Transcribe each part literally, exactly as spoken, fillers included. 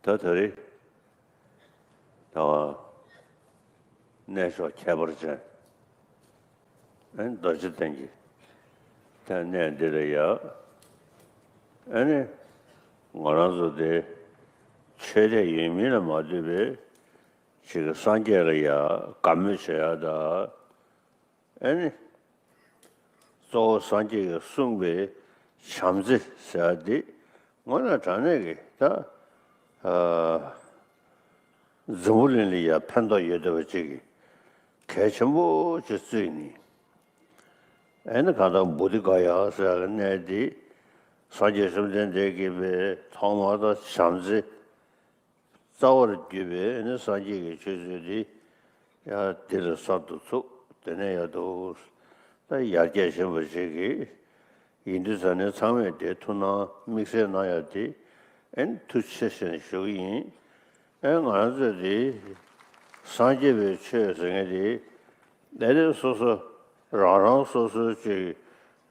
ད་ད་རེས་ད་བར་གནས་མཆོག་ཁྱད་པར་ཅན། ཨ་ནི་རྡོ་རྗེ་གདན་གྱི་ད་གནས་འདི་ལ་ཡ། ཨ་ནི་ང་རང་ཚོ་དེ་ཆོས་དད་ཡོད་མིན་ལ་མ་ལྟོས་པའི་ཅིག་སངས་རྒྱས་ལ་ཡ་དགའ་མོས་བྱེད་ཡ་ད། ཨ་ནི། གཙོ་བོ་སངས་རྒྱས་ཀྱིས་གསུངས་པའི་བྱམས་བརྩེ་ཟེར་བ་འདི་དངོས་གནས་དྲང་གནས་ཀྱི་ད་ཨ་འཛམ་བུ་གླིང་ལ་ཡང་ཕན་ཐོགས་ཡོད་བསྡད་པ་ཅིག་གི་གལ་ཆེན་པོ་ཅིག་བརྩིས་ནས། ཨ་ནི་གང་ལྟར་བོ་དྷི་ག་ཡ་ཟེར་བའི་གནས་འདི་སངས་རྒྱས་བཅོམ་ལྡན་འདས་ཀྱིས་པའི་ཐོག་མར་ད་བྱམས་བརྩེ། རྩ་བར་གྱུར་པའི་ནི་སངས་རྒྱས་ཀྱི་ཆོས་ཚུལ་འདི་ཡང་འདི་ལ་གསར་དུ་ཚུགས། དེ་ནས་ཡང་དུ་ད་ཡར་རྒྱས་ཕྱིན་པ་ཞིག་གིས་ཡིན་དུས་ཙང་ནས་ཚང་མས་དེ་ཐུགས་སྣང་དམིགས་བསལ་གནང་ཡ་དེ་ཨེ་ནི་ཐུགས་རྗེ་ཆེ་ཞེས་ནས་ཞུ་གི་ཡིན། ཨེ་ང་རང་ཚོས་དེ་སངས་རྒྱས་པའི་ཆོས་ཟེར་མཁན་དེ་ཨེ་ནི་སོ་སོ་རང་རང་སོ་སོའི་ཅིག་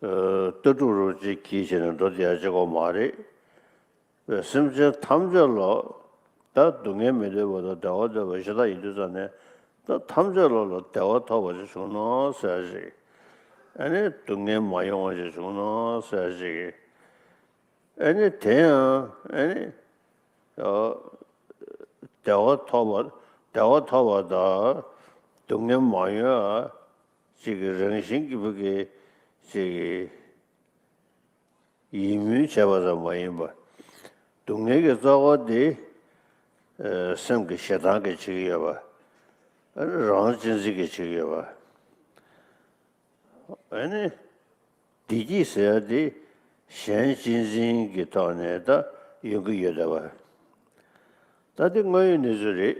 ལྟ་གྲུབ་རུ་ཅིག་གིས་བྱས་ནས་འགྲོ་བསྡད་ཡ་ཅིག་གོ་མ་རེད། སེམས་ཅན་ཐམས་ཅད་ལ་ད་སྡུག་བསྔལ་མི་འདོད་པ་དང་བདེ་བ་འདོད་པ་ཞེ་དྲག་ཡིན་དུས་ཙང་ནས་ད་ཐམས་ཅད་ལ་ལ་བདེ་བ་ཐོབ་པ་ཞིག་བྱུང་ན་ཟེར་ཞིག་ཨ་ནི་སྡུག་བསྔལ་མ་ཡོང་བ་ཞིག་བྱུང་ན་ཟེར་ཞིག་ཨ་ནི་དེ་ཡང་ཨ་ནི་བདེ་བ་ཐོབ་པ་བདེ་བ་ཐོབ་པ་དང་སྡུག་བསྔལ་མ་ཡོང་བ་ཅིག་གི་རང་བཞིན་གྱི་བུ་གི་ཅིག་གི་ཡིད་སྨོན་བྱས་པ་ཙམ་མ་ཡིན་པར། སྡུག་བསྔལ་གྱི་རྩ་བ་དེ་ཨ་སེམས་ཀྱི་ཞེ་སྡང་གིས་བྱེད་ཀྱི་ཡོད་པ། ཨ་ནི་རང་གཅེས་འཛིན་གྱིས་བྱེད་ཀྱི་ཡོད་པ། ཨ་ནི་བདེ་སྐྱིད་ཟེར་ཡ་དེ་གཞན་གཅེས་འཛིན་གྱི་ཐོག་ནས་ད་ཡོང་གི་ཡོད་བསྡད་པ། ད་དེ་དངོས་ཡོད་གནས་ཚུལ་རེད།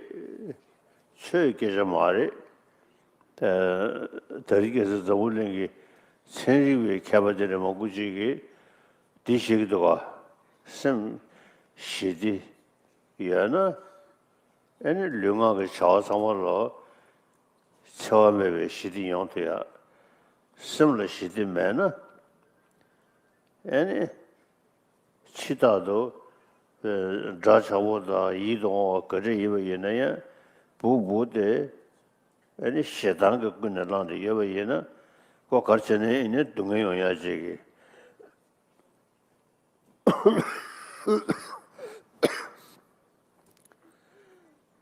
ཆོས་སྐད་ཆ་མ་རེད། ད་ད་རེས་ཁ་སང་འཛམ་བུ་གླིང་གི་ཚན་རིག་པའི་མཁས་པ་དེ་འདྲ་མང་པོ་ཅིག་གིས་འདི་བཤད་ཀྱི་འདུག་ག་སེམས་ཞི་བདེ་ཡོད་ན་ཨ་ནི་ལུས་ངག་གི་བྱ་བ་ཚང་མ་ལ་འཚེ་བ་མེད་པའི་ཞི་བདེ་ཡོང་ཐུབ་ཡ། སེམས་ལ་ཞི་བདེ་མེད་ན། ཨེ་ནི། ཕྱི་ཐག་ཏུ། དགྲ་ཆགས་པོ་དང་ཡིད་དུ་འོང་བ་ག་འདྲ་ཡིན་པ་ཡིན་ན་ཡང་། སྦུག་སྦུག་སྟེ། ཨེ་ནི་ཞེ་སྡང་གིས་ཀུན་ནས་བསླངས་ཏེ་ཡོད་པ་ཡིན་ན། ཁོ་ག་རེ་བྱས་ནའི་ཨེ་ནི་སྡུག་བསྔལ་ཡོང་ཡ་ཅིག་གི་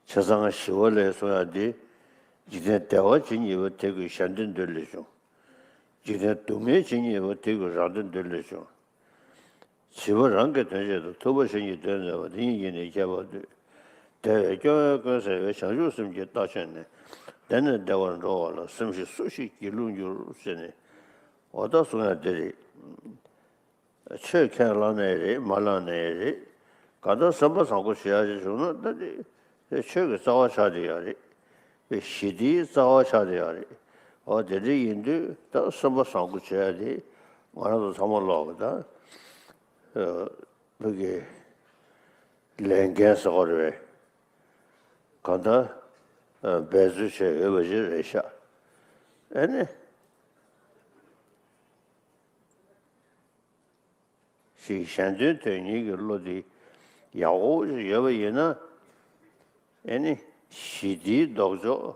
བྱས་ཙང་ཞི་བ་ལྷས་གསུང་ཡ་འདི། འཇིག་རྟེན་བདེ་བ་ཇི་སྙེད་པ། དེ་ཀུན་གཞན་དོན་འདོད་ལས་བྱུང་། འཇིག་རྟེན་སྡུག་བསྔལ་ཇི་སྙེད་པ། དེ་ཀུན་རང་དོན་འདོད་ལས་བྱུང་། བྱིས་པ་རང་གི་དོན་བྱེད་དོ། ཐུབ་པ་གཞན་གྱི་དོན་མཛད་པ། དེ་ཉིད་ཀྱིས་ནི་ཁྱད་པར་འདོད། དེ་བས་སྐྱོ་བས་ཀུན་སེལ་བའི། བྱང་ཆུབ་སེམས་ཀྱི་རྟ་ཆོད་ནས། དེ་ནས་བདེ་བར་འགྲོ་བ་ལ། སེམས་ཤེས་སུ་ཞིག་སྒྱིད་ལུག་འགྱུར་ཟེར་ནས། འོ་ད་གསུང་ཡ་འདི་རེད། ཆོས་ཁས་བླངས་ནའི་རེད། མ་བླངས་ནའི་རེད། གང་ལྟར་སེམས་པ་བཟང་པོ་བྱེད་ཡག་ཅིག་བྱུང་ན་ད་དེ་ཆོས་ཀྱི་རྩ་བ་ཆགས་བསྡད་ཡོད་རེད། དེ་ཞི་བདེའི་རྩ་བ་ཆགས་བསྡད་ཡོད་རེད། འོ་དེ་འདྲ་ཡིན་དུས་ད་སེམས་པ་བཟང་པོ་བྱེད་ཡག་དེ་ང་རང་ཚོ་ཚང་མ་ལོག་གི་ད་བོད་ཀྱི་ལས་འགན་ཟེར་བ་རེད་པས། གང་ལྟར་འབད་རྩོལ་བྱས་ཡོད་པ་ཞིག་རེད་ཤག་ཨེ་ནི། ཞིག་གཞན་དོན་དོན་གཉེར་གྱི་བློ་དེ་ཡག་པོ་ཞིག་ཡོད་པ་ཡིན་ན། ཨེ་ནི་ཞི་བདེའི་ལྡོག་ཕྱོགས།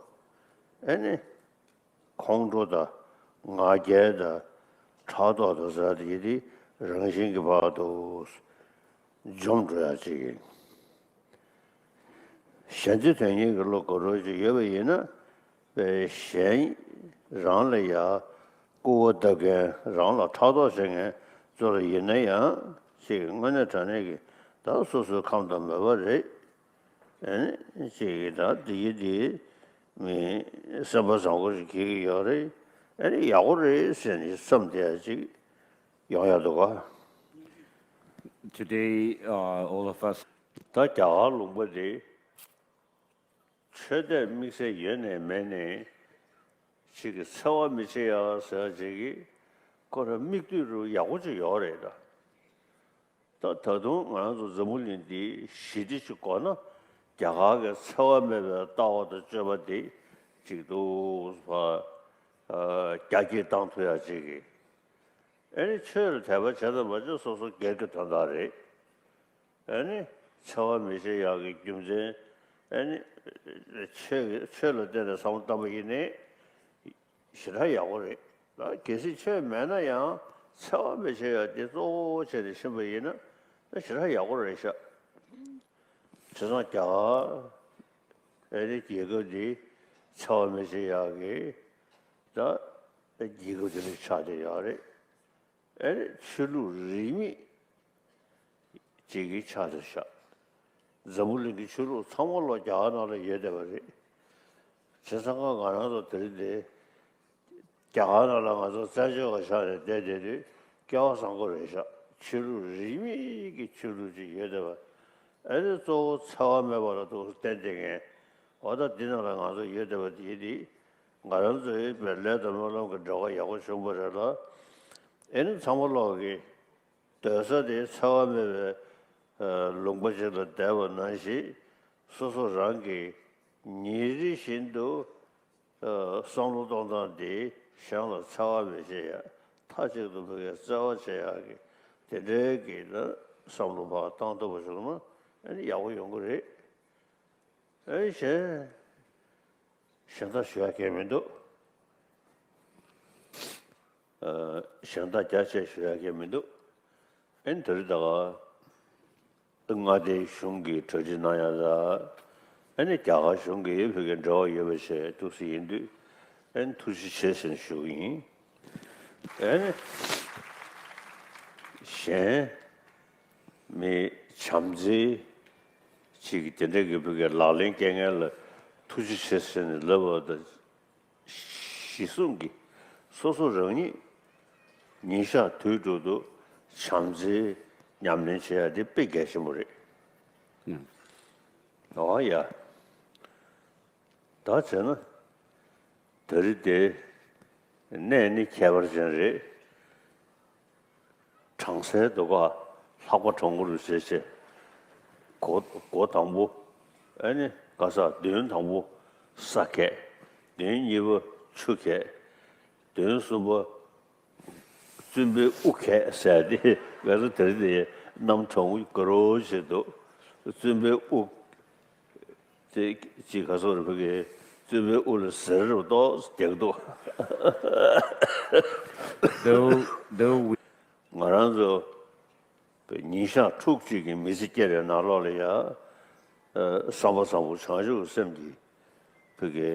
ཨེ་ནི་ཁོང་ཁྲོ་དང་ང་རྒྱལ་དང་ཕྲག་དོག་དང་ཟེར་དེ་དེ་རང་བཞིན་གྱིས་བར་དུ་འཇོམས་འགྲོ་ཡག་ཅིག་ཡིན། གཞན་དོན་དོན་གཉེར་གྱི་བློ་ག་རེ་ཞིག་ཡོད་པ་ཡིན་ན། པའི་གཞན་རང་ལ་ཡ་སྐུར་བ་བཏབ་མཁན། རང་ལ་ཕྲག་དོག་བྱེད་མཁན་ཚོ་ལ་ཡིན་ན་ཡང་ཅིག་དངོས་གནས་དྲང་གནས་ཀྱི་ད་སོ་སོའི་ཁམས་དང་མོས་པ་རེད། ཨེ་ནི་ཅིག་ད་འདི་ཡི་འདི་མི་སེམས་པ་བཟང་པོ་ཞིག་འཁྱེར་གྱི་ཡོད་རེད། ཨེ་ནི་ཡག་པོ་རེད་ཟེར་ནས་བསམ་བསྡད་ཡ་ཅིག་ཡོང་ཡ་འདུག་ག Today, uh, all of us ད་རྒྱ་གར་ལུང་པ་འདི། ཆོས་དད་དམིགས་བསལ་ཡོད་ནའི་མེད་ནའི། ཅིག་གི་འཚེ་བ་མི་བྱེད་ཡ་ཟེར་བ་ཅིག་གི་ཁོ་རང་མིག་ལྟོས་རུ་ཡག་པོ་ཅིག་ཡོད་རེད་ད། ད་ད་དུང་ང་རང་ཚོ་འཛམ་བུ་གླིང་འདི་ཞི་བདེ་ཅིག་དགོས་ན། རྒྱ་གར་གྱི་འཚེ་བ་མེད་པའི་ལྟ་བ་དང་སྤྱོད་པ་འདི་ཅིག་ཏུ་ཕར་རྒྱ་སྐྱེད་བཏང་ཐུབ་ཡ་ཅིག་གི་ཨེ་ནི་ཆོས་ལ་དད་པ་བྱས་དང་མ་བྱས་སོ་སོ་སྒེར་གྱི་དོན་དག་རེད། ཨེ་ནི་ འཚེ་བ་མི་བྱེད་ཡག་གི་རྒྱུ་མཚན། ཨ་ནི་ཆོས་ཀྱི་ཆོས་ལ་བརྟེན་ནས་བསམ་བློ་བཏང་པ་ཡིན་ནའི་ཞེ་དྲག་ཡག་པོ་རེད། ད་གལ་སྲིད་ཆོས་མེད་ན་ཡང་འཚེ་བ་མི་བྱེད་ཡག་དེ་གཙོ་བོ་བྱས་ནས་ཕྱིན་པ་ཡིན་ན་ཞེ་དྲག་ཡག་པོ་རེད་ཤག་བྱས་ཙང་རྒྱ་གར་ཨ་ནི་རྒྱལ་ཁབ་འདི་འཚེ་བ་མི་བྱེད་ཡག་གི་ད་རྒྱལ་ཁབ་དེ་འདྲ་ཆགས་བསྡད་ཡོད་རེད། ཨེ་ཆོས་ལུགས་རིས་མེད་ཅིག་གི་ཆ་དེར་བཞག་འཛམ་བུ་གླིང་གི་ཆོས་ལུགས་ཚང་མ་ལོག་རྒྱ་གར་ནང་ལ་ཡོད་བསྡད་པ་རེད། བྱས་ཙང་ང་རང་ཚོ་དེ་རིང་འདི་རྒྱ་གར་ནང་ལ་ང་ཚོ་བཙན་བྱོལ་བ་ཆགས་ནས་བསྡད་བསྡད་དུས་སྐལ་བ་བཟང་པོ་རེད་ཤག་ཆོས་ལུགས་རིས་མེད་ཀྱི་ཆོས་ལུགས་ཅིག་ཡོད་བསྡད་པ། ཨེ་ནི་གཙོ་བོ་འཚེ་བ་མེད་པ་ལ་འདུག་བསྟན་བསྡད་མཁན། འོ་ད་འདི་ནང་ལ་ང་ཚོ་ཡོད་བསྡད་པ་དེ་འདི་ང་རང་ཚོའི་བའི་ལས་དང་སྨོན་ལམ་གྱི་འབྲེལ་བ་ཡག་པོ་བྱུང་བ་རེད་ལ། ཨེ་ནི་ཚང་མ་ལོག་གི་སྡོད་ས་དེ་འཚེ་བ་མེད་པའི་ལུང་པ་ཞིག་ལ་བསྡད་པ་ནང་བཞིན་སོ་སོ་རང་གི་ཉིན་རེ་བཞིན་དུ་བསམ་བློ་གཏོང་སྟངས་དེ་གཞན་ལ་འཚེ་བ་མི་བྱེད་ཡ། མཐའ་གཅིག་ཏུ་ཕ་གིར་བརྩེ་བ་བྱེད་ཡག་གི་དེ་འདྲའི་གི་ན་བསམ་བློ་ཕར་བཏང་ཐུབ་པ་བྱུང་ན་ཨེ་ནི་ཡག་པོ་ཡོང་གི་རེད། ཨེ་གཞན། གཞན་དག་ཞུ་ཡ་གང་མི་འདུག་ཨ། གཞན་དག་རྒྱ་ཆེ་ཞུ་ཡ་གང་མི་འདུག་ཨེ་ནི་དེ་རིང་ད་ག་མངའ་སྡེའི་གཞུང་གིས་གྲ་སྒྲིག་གནང་ཡ་ལ། ཨེ་ནི་རྒྱ་གར་གཞུང་གིས་བོད་ཀྱི་འབྲེལ་བ་ཡོད་པ་ཞིག་འདུག་སེ་ཡིན་དུས། ཨེ་ནི་ཐུགས་རྗེ་ཆེ་ཟེར་ནས་ཞུ་གི་ཡིན། ཨེ་ནི་གཞན། མི་བྱམས་བརྩེ་ཅིག་གི་དེ་འདྲ་གི་བོད་ཀྱི་ལག་ལེན་འཁེལ་མཁན་ལ་ཐུགས་རྗེ་ཆེ་ཟེར་ནས་ལབ་པ་དང་། གཞི་བཟུང་གིས་སོ་སོ་རང་ཉིད་ཉིན་ཞག་དུས་དྲུག་ཏུ་བྱམས་བརྩེ་ཉམས་ལེན་བྱེད་ཡ་དེ་དཔེ་གལ་ཆེན་པོ་རེད། ཨང་། ཨོ་ཡ། ད་བྱས་ན། ད་རེས་དེ་གནས་ནི་ཁྱད་པར་ཅན་རེད། གྲང་སའི་རྡོ་ཁ་ལྷགས་པ་གྲང་མོ་རུ་བྱས་བྱས། སྒོ་སྒོ་དང་པོ། ཨ་ནི་ག་ས་མདུན་དང་པོ་ས་གས། མདུན་གཉིས་པ་ཆུ་གས། མདུན་གསུམ་པ་བཙུན་པའི་དབུ་གས་ཟེར་ཏེ་ང་ཚོ་དེ་རིང་འདི་གནམ་གྲང་མོ་དགའ་རོགས་བྱེད་འདུག་བཙུན་པའི་དབུ། དེ་ཅིག་ག་སོགས་རེ་ཕ་གི་བཙུན་པའི་དབུ་ལ་ཟེར་རུ་ཏོག་རྒྱག་འདུག་ང་རང་ཚོ་ཉིན་ཞག་ཕྲུགས་གཅིག་གི་མི་ཚེ་སྐྱེལ་བའི་ནང་ལོགས་ལ་ཡ། བསམ་པ་བཟང་པོ་བྱང་ཆུབ་སེམས་ཀྱི་ཕ་གི་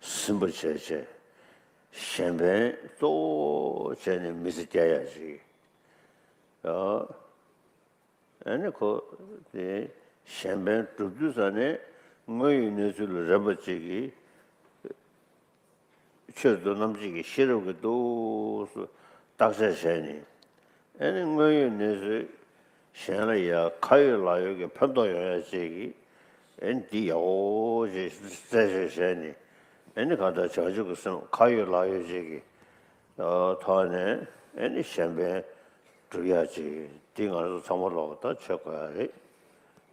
ཟིན་པ་བྱས་བྱས། གཞན་ཕན་གཙོ་བོ་བྱས་ནས་མི་ཚེ་སྐྱེལ་ཡ་ཅིག་ཨ་ནི་ཁོ་དེ་གཞན་ཕན་སྒྲུབ་དུས་ཙ་ནས་དངོས་ཡོད་གནས་ཚུལ་ལ་རན་པ་ཅིག་གིས་ཆོས་མདོ་རྣམ་འབྱེད་ཀྱི་ཤེས་རབ་ཀྱིས་འདུག་སེ་བརྟག་དཔྱད་བྱས་ནས། ཨ་ནི་དངོས་ཡོད་གནས་ཚུལ་གཞན་ལ་ཡ་ཁ་ཡོད་ལག་ཡོད་ཀྱི་ཕན་ཐོགས་ཡོང་ཡ་ཅིག་གིས། ཨ་ནི་འདི་ཡག་པོ་ཞིག་རྩད་གཅོད་བྱས་ནས། ཨ་ནི་གང་ལྟར་བྱང་ཆུབ་ཀྱི་སེམས་ཁ་ཡོད་ལག་ཡོད་ཅིག་གི་ཐོག་ནས་ཨ་ནི་གཞན་ཕན་སྒྲུབ་ཡ་ཅིག་འདི་ང་ཚོ་ཚང་མ་ལོག་ད་བྱེད་དགོས་ཡ་རེད།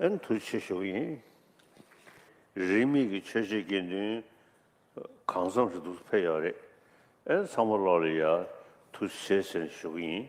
ཨ་ནི་ཐུགས་རྗེ་ཆེ་ཞུ་གི་ཡིན། རིས་མེད་ཀྱི་ཆོས་བྱེད་དགེ་འདུན་གང་འཚམ་ཞིག་འདུག་ཕེབས་ཡོད་རེད། ཨེ་ཚང་མ་ལོག་ལ་ཡ་ཐུགས་རྗེ་ཆེ་ཟེར་ནས་ཞུ་གི་ཡིན།